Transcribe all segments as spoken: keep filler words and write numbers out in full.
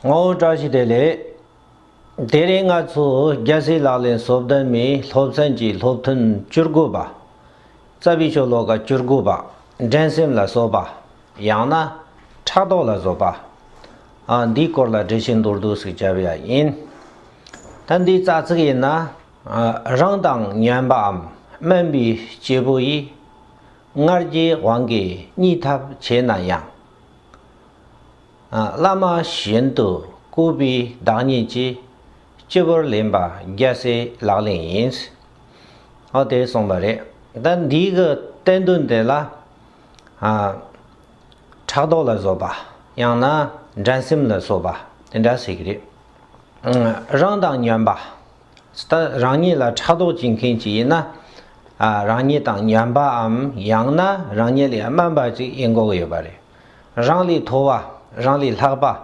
ངོ་བོ་བཀྲ་ཤིས་བདེ་ལེགས། དེ་རིང་ང་ཚོ་རྒྱལ་སྲས་ལག་ལེན་སོ་བདུན་མའི་སློབ་ཚན་གྱི་སློབ་ཐུན་བཅུ་དགུ་པ། རྩ་བའི་ཤོ་ལོ་ཀ་བཅུ་དགུ་པ། འགྲན་སེམས་ལ་སོགས་པ། ཡང་ན་ཕྲག་དོག་ལ་སོགས་པ། ཨ། འདིའི་སྐོར་ལ་འགྲེལ་བཤད་མདོར་བསྡུས་ཤིག་བྱ་བ་ཡིན། ད་འདིའི་རྩ་ཚིག་ཡིན་ན། ཨ། རང་དང་མཉམ་པའམ་དམན་པའི་སྐྱེ་བོ་ཡིས། ང་རྒྱལ་དབང་གིས་བརྙས་ཐབས་བྱས་ན་ཡང་། ཨ། བླ་མ་བཞིན་དུ་བཀུར་བའི་བདག་ཉིད་ཀྱིས། སྤྱི་བོར་ལེན་པ་རྒྱལ་སྲས་ལག་ལེན་ཡིན། ཨོ་དེ་གསུངས་པ་རེད། ད་འདི་གི་བསྟན་དོན་དེ་ལ། ཨ། ཕྲག་དོག་ལ་སོགས་པ། ཡང་ན་འགྲན་སེམས་ལ་སོགས་པ་དེ་འདྲ་ཟེར་གི་རེད། ཨ། རང་དང་མཉམ་པ། ད་རང་ཉིད་ལ་ཕྲག་དོག་བྱེད་མཁན་ཅིག་ཡིན་ན། ཨ། རང་ཉིད་དང་མཉམ་པའམ་ཡང་ན་རང་ཉིད་ལས་དམན་པ་ཅིག་ཡིན་དགོས་ཀྱི་ཡོད་པ་རེད། རང་ལས་མཐོ་བ། རང་ལས་ལྷག་པ།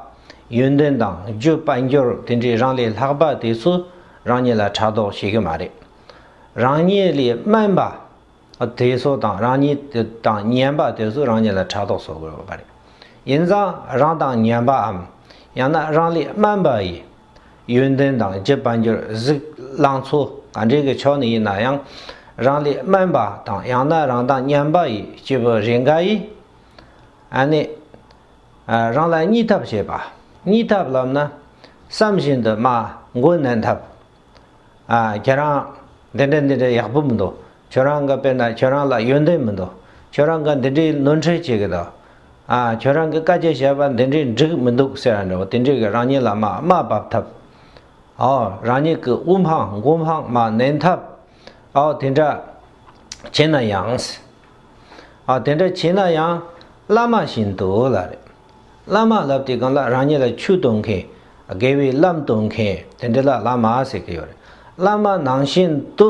ཡོན་ཏན་དང་རྒྱུ་དཔལ་འབྱོར་དེ་འདྲའི་རང་ལས་ལྷག་པ་དེ་ཚོས་རང་ཉིད་ལ་ཕྲག་དོག་བྱེད་ཀྱི་མ་རེད། རང་ཉིད་ལས་དམན་པ། ཨ། དེ་ཚོ་དང་རང་ཉིད་དང་མཉམ་པ་དེ་ཚོས་རང་ཉིད་ལ་ཕྲག་དོག་བཟོ་དགོས་པ་རེད། ཡིན་ཙང་རང་དང་མཉམ་པའམ། ཡང་ན་རང་ལས་དམན་པ་ཡི། ཡོན་ཏན་དང་རྒྱུ་དཔལ་འབྱོར་གཟུགས་ལང་ཚོ་ག་འདྲའི་གི་ཕྱོགས་ནས་ཡིན་ན་ཡང་། རང་ལས་དམན་པ་དང་ཡང་ན་རང་དང་མཉམ་པ་ཡི་སྐྱེ་བོ་རེ་འགའ་ཡིས། ཨ་ནི། ཨ། རང་ལ་བརྙས་ཐབས་བྱེད་པ། བརྙས་ཐབས་ལབ་ན། བསམ་བཞིན་དུ་མ་མགོ་མནན་ཐབས། ཨ། ཁྱེད་རང་འདི་འདྲ་འདི་འདྲ་ཡག་པོ་མི་འདུག་ཁྱོད་རང་གི་དཔེར་ན་ཁྱོད་རང་ལ་ཡོན་ཏན་མི་འདུག་ཁྱོད་རང་གིས་འདི་འདྲའི་ནོར་འཁྲུལ་བྱེད་ཀྱི་འདུག་ཨ། ཁྱོད་རང་གི་སྐད་ཆ་བཤད་པ་འདི་འདྲའི་འགྲིག་མི་འདུག་ཟེར་བ་འདྲ་བོ་དེ་འདྲའི་གི་རང་ཉིད་ལ་མ་དམའ་འབེབས་ཐབས། ཨོ། རང་ཉིད་ཀྱི་དབུ་འཕང་མགོ་འཕང་མ་མནན་ཐབས། ཨོ། དེ་འདྲ་བྱས་ན་ཡང་། ཨོ། དེ་འདྲ་བྱས་ན་ཡང་བླ་མ་བཞིན་དུ་ལ་རེད། བླ་མ་ལབ་དུས་སྒང་ལ་རང་ཉིད་ལ་ཆོས་སྟོན་མཁན། དགེ་བའི་ལམ་སྟོན་མཁན་དེ་འདྲ་ལ་བླ་མ་ཟེར་གྱི་ཡོད་རེད། བླ་མ་ནང་བཞིན་དུ།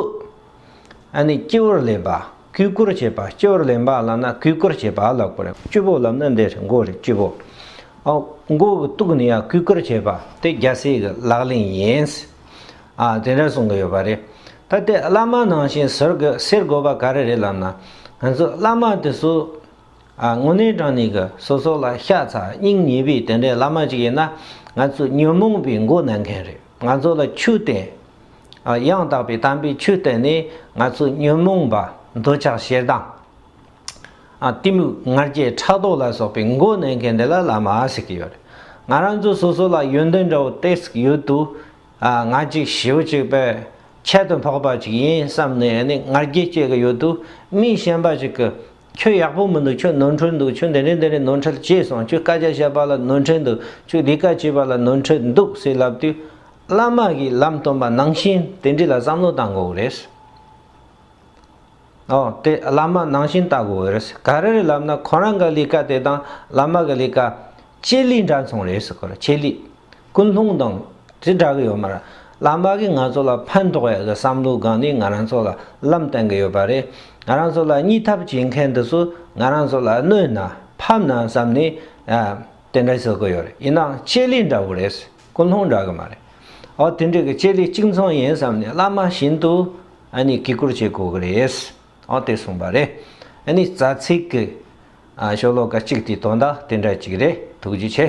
ཨ་ནི་སྤྱི་བོར་ལེན་པ། གུས་བཀུར་བྱེད་པ། སྤྱི་བོར་ལེན་པ་ལབ་ན་གུས་བཀུར་བྱེད་པ་ལབ་དགོས་རེད། སྤྱི་བོ་ལབ་ན་འདི་རེད། མགོ་རེད། སྤྱི་བོ། ཨ། མགོ་གི་གཏུགས་ནས་ཡང་གུས་བཀུར་བྱེད་པ་དེ་རྒྱལ་སྲས་ཀྱི་ལག་ལེན་ཡིན། ཨ། དེ་འདྲ་གསུང་གི་ཡོད་པ་རེད། ད་དེ་བླ་མ་ནང་བཞིན་ཟེར་དགོས་ཟེར་དགོས་པ་ག་རེ་རེད་ལབ་ན། ང་ཚོ་བླ་མ་དེ་ཚོ། ཨ། དངོས་གནས་དྲང་གནས་ཀྱི་སོ་སོ་ལ་ཤ་ཚ་སྙིང་ཉེ་བའི་དེ་འདྲའི་བླ་མ་ཅིག་ཡིན་ན། ང་ཚོ་ཉོན་མོངས་པའི་མགོ་མནན་མཁན་རེད། ང་ཚོ་ལ་ཆོས་བསྟན། ཨ། ཡང་དག་པའི་དམ་པའི་ཆོས་བསྟན་ནས་ང་ཚོ་ཉོན་མོངས་པ། འདོད་ཆགས་ཞེ་སྡང་། ཨ། གཏི་མུག་ང་རྒྱལ་ཕྲག་དོག་ལ་སོགས་པའི་མགོ་མནན་མཁན་དེ་ལ་བླ་མ་ཟེར་གྱི་ཡོད་རེད། ང་རང་ཚོ་སོ་སོ་ལ་ཡོན་ཏན་འདྲ་བོ་ཏོག་ཙམ་ཡོད་དུས། ཨ། ང་ཅིག་ཞེ་པོ་ཅིག་པའི་ཁྱད་དུ་འཕགས་པ་ཅིག་ཡིན་བསམ་ནས་ནི་ང་རྒྱལ་སྐྱེ་གི་ཡོད་དུས། མི་གཞན་པ་ཅིག་གིས་ཁྱོད་ཡག་པོ་མི་འདུག་ཁྱོད་ནོར་འཁྲུལ་འདུག་ཁྱོད་འདི་འདྲའི་འདི་འདྲའི་ནོར་འཁྲུལ་བྱས་སོང་། ཁྱོད་སྐད་ཆ་བཤད་པ་ལ་ནོར་འཁྲུལ་འདུག་ཁྱོད་ལས་ཀ་བྱེད་པ་ལ་ནོར་འཁྲུལ་འདུག་ཟེར་ལབ་དུས། བླ་མ་གིས་ལམ་སྟོན་པ་ནང་བཞིན་དེ་འདྲ་ལ་བསམ་བློ་བཏང་དགོས་རེད། ཨོ། དེ་བླ་མ་ནང་བཞིན་ལྟ་དགོས་རེད། ག་རེ་རེད་ལབ་ན། ཁོ་རང་གི་ལས་ཀ་དེ་དང་བླ་མ་གི་ལས་ཀ་ཆེད་ལས་འདྲ་མཚུངས་རེད་ཟེར་གི་རེད། ཆེད་ལས། ཀུན་སློང་དང་དེ་འདྲ་གི་ཡོད་མ་རེད། བླ་མ་གིས་ང་ཚོ་ལ་ཕན་ཐོགས་ཡག་གི་བསམ་བློའི་སྒང་ནས་ང་རང་ཚོ་ལ་ལམ་སྟོན་གི་ཡོད་པ་རེད། ང་རང་ཚོ་ལ་བརྙས་ཐབས་བྱེད་མཁན་དེ་ཚོ་ང་རང་ཚོ་ལ་གནོད་ན་ཕམ་ན་བསམ་ནས། ཨ། དེ་འདྲ་ཟེར་གི་ཡོད་རེད། ཡིན་ནའང་ཆེད་ལས་འདྲ་བོ་རེད། ཀུན་སློང་འདྲ་གི་མ་རེད། ཨོ། དེ་འདྲ་གི་ཆེད་ལས་གཅིག་མཚུངས་ཡིན་བསམ་ནས་བླ་མ་བཞིན་དུ་ཨ་ནི་གུས་བཀུར་བྱེད་དགོས་གི་རེད། ཨོ། དེ་གསུངས་པ་རེད། ཨ་ནི་རྩ་ཚིག་གི། ཨ། ཤོ་ལོ་ཀ་གཅིག་དེའི་དོན་དག་དེ་འདྲ་གཅིག་རེད། ཐུགས་རྗེ་ཆེ།